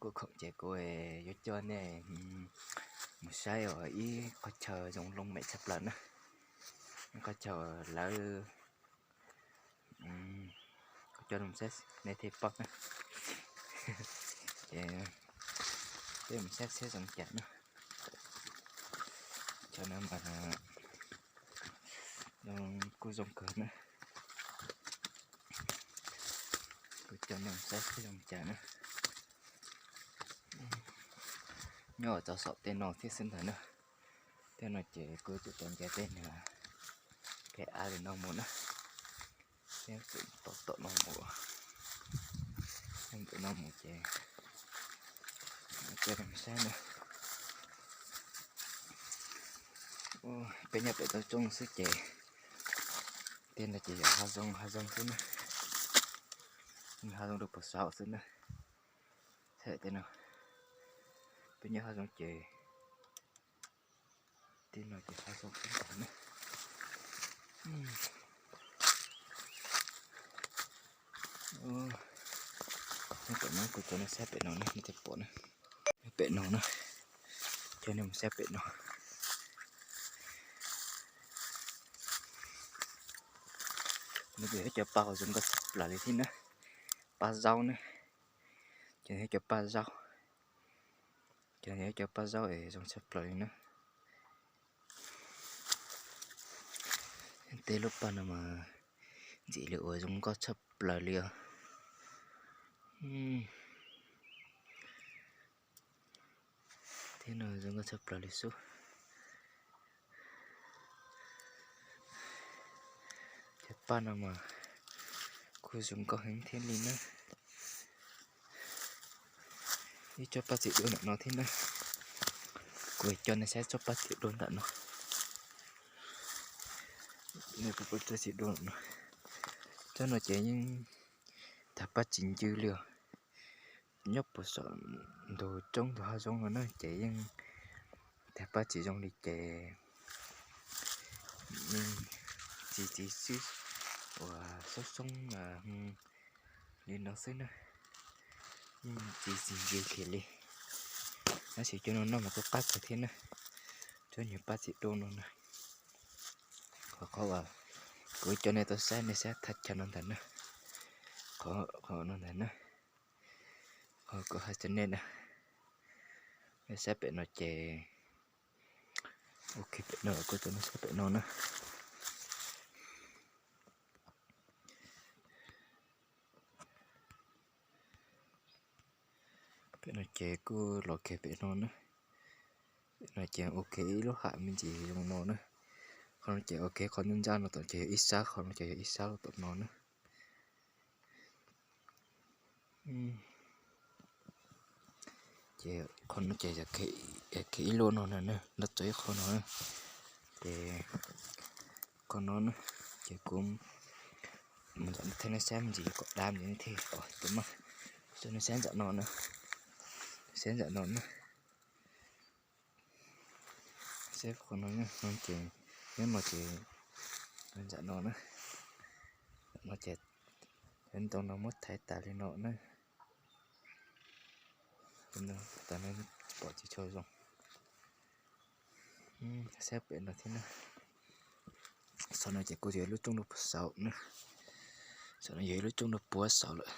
Kuv khoom ces kuv yuav coj nej mus saib ua ib qhov chaw zoo loo mem tshaj plaws na. Ib qhov chaw lawv, kuv coj nej mus saib nej thiaj paub na. Ces peb mus saib seb zoo cas na. Chaw no mas kuj zoo kawg na. Kuv coj nej mus saib seb zoo cas na. Nyob txog saum tej no thiab xwb ntag na. Tej no ces kuv tsuas tau nce tej niag pem av li no mus na. Thiab txawm tom tom no mus, tom no mus ces tej no saib na. Peb nyob pem toj roob xwb ces tej no ces yog hav zoov hav zoov xwb na. Hav zoov rau puag saud xwb na. Tej no peb nyob hav zoov ces tej no ces hav zoov xwb ntag na. Tam no kuv coj nej saib pem no na, nej thiaj pom na. Pem no na, coj nej mus saib pem no. Nws kuj yog cov paj uas zoo nkauj tshaj plaws li thiab na. Paj zaub na, cov yog cov paj zaub, cov yog cov paj zaub es zoo tshaj plaws li na. Tej lub paj no mas ntxim li uas zoo nkauj tshaj plaws li os. Tej no zoo nkauj tshaj plaws li xwb. Cov paj no mas kuj zoo nkauj heev thiab li na. Ib tsob paj txiv duaj ntawm no thiab na. Kuv coj nej saib tsob paj txiv duaj ntawm no. Tsob paj txiv duaj ntawm no, tsob no ces yeej tag paj tsis ncw li os. Nyob puag saum ntug roob ntug hav zoov no na ces yeej tag paj tsis zoo li ces yeej txiv txiv xwb, uas xoob xoob li no xwb na. Yeej txiv tsis ncw kiag li. Tab sis cov no noj mas kuj qab kawg thiab na. Cov nyuag paj txiv duaj no na. Qhov qhov uas kuv coj nej tuaj saib nej saib thaj chaw no ntag na. Qhov no ntag na. Qhov kuv hais rau nej na, nej saib pem no ces, ok, pem no kuv coj nej saib pem no na. Pem no ces kuj los kiag pem no na. Pem no ces ok, ib lub ham me ntsis zoo no na. Qhov no ces ok, qhov nyob ntsab no tom ces yog ib sab, qhov no ces yog ib sab los tom no na. Ces qhov no ces yog khiav ib lub no na, nrog txog ib qho no. Ces qhov no na, ces kuv mus nram no thiab, nej saib me ntsis kom dab ntsis thiaj pom tus maj. Coj nej saib nram no na, saib nram no na. Saib qhov no, no ces, nyob no ces, nram no na, no ces ntoo no muab thaiv tas li no na. Tam no pom tsis tshua zoo. Saib pem no thiab na. Saum no ces kuj yog ib lub roob rau puag saud na. Saum no yog ib lub roob rau puag saud lawm.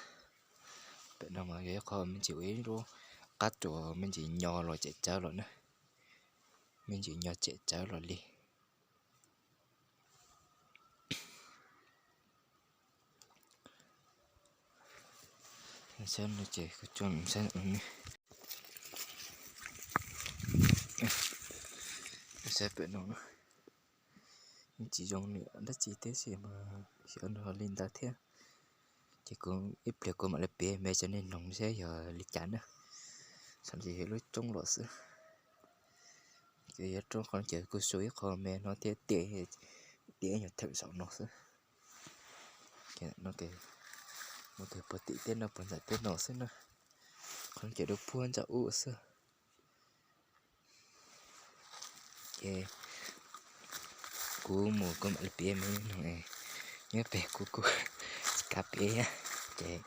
Pem no mas yog ib qho me ntsis ua ib lub qab tsuas me ntsis nyo los tsem tsawv los na. Me ntsis nyo tsem tsawv los li. Saib no ces kuv coj saib, saib pem no na. Tsis zoo li dab tsi tib si mas xyov nws ho li ntawd thiab. Ces kuv ib pliag kuv mam li piav me rau nej mloog seb yog li cas na. Saum no ces yog lub roob los xwb. Ces yog roob qhov no ces kuj su ib qho me no thiab, tiaj, tiaj nyuag theem saum no xwb. Ces no ces mus kiag puag tim tej no puag nram tej no xwb na. Qhov no ces dua puag nram ub xwb. Ces kuv mus kuv mam li piav me mloog, nyob pem kuv kuj tsis kav piav thiab.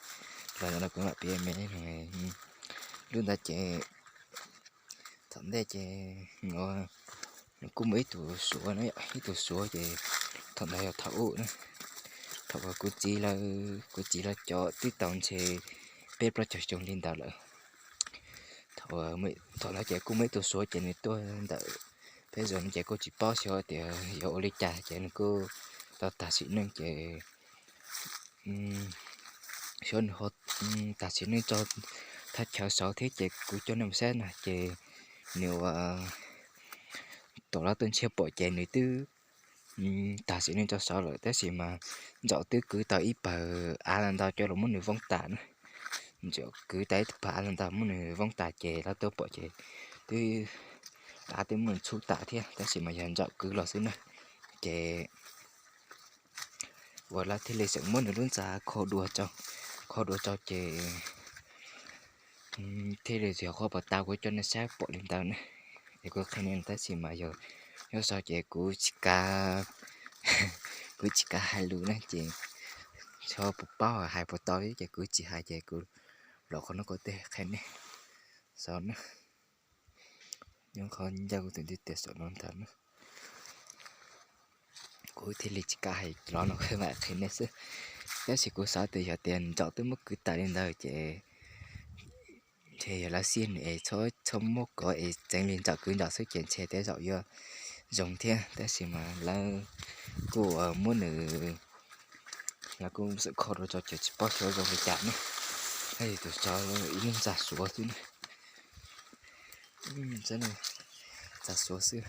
Ces los ntawm no kuv mam piav me mloog, Lub ntawd ces thaum ntej ces nws kuj muaj ib tug suav na, ib tug suav ces thaum ntawd yog thaum ub na, thaum uas kuv txiv lawv, kuv txiv lawv cov twb tau ntshe peb plaub caug xyoo li ntawd lawm. Thaum ntawd ces kuj muaj ib tug suav ces nws tuaj ntawm peb zos no ces kuj tsis paub xyov tias yog ua li cas ces nws kuj tau tag sim neej ces xyov nws ho tag sim neej tso thaj chaw saud thiab ces kuv coj nej mus saib na ces nws ua tom lawv tuaj ntshiab pom ces nws twb tag sim neej tso saud lawm tab sis mas Ntsaum twb kwv tau ib pawg av los ntau coj los muab nws voob tas na. Ntsaum kwv tau ib pawg av los ntau muab nws voob tas ces lawv tuaj pom ces twb, av twb muab nws txhub tas thiab tab sis mas yog Ntsaum kwv los xwb na. Ces uas lawv thiaj li tseem muab nws lub ntxa kho dua rau, kho dua rau ces thiaj li yog qhov puas tau kuv coj nej saib pom li ntawd ne. Es kuv qhia nej tab sis mas yog nyob so ces kuv tsis kav, kuv tsis kav hais lus na ces xyov puas paub hais puas tau ces kuv tsis hais ces kuv los qhov no kuv tej qhia nej xav na. Nyob qhov ncauj kuv tus ntiv tes saum no ntag na. Kuv thiaj li tsis kav hais los no kuv mam qhia nej xwb. Tab sis kuv xav tias yog tias Ntsaum twb muab kwv tas li ntawd ces ntshe yog lawv xij nws es txhob muab kov es txeev li Ntsaum kwv Ntsaum xwb ces ntshe tej zaum yuav zoo thiab tab sis mas lawv kuj muab nws, lawv kuj xeem kho dua rau ces tsis paub xyov zoo li cas ne. Tus tsov ib lub ntxa suav xwb ne, ntxa suav xwb.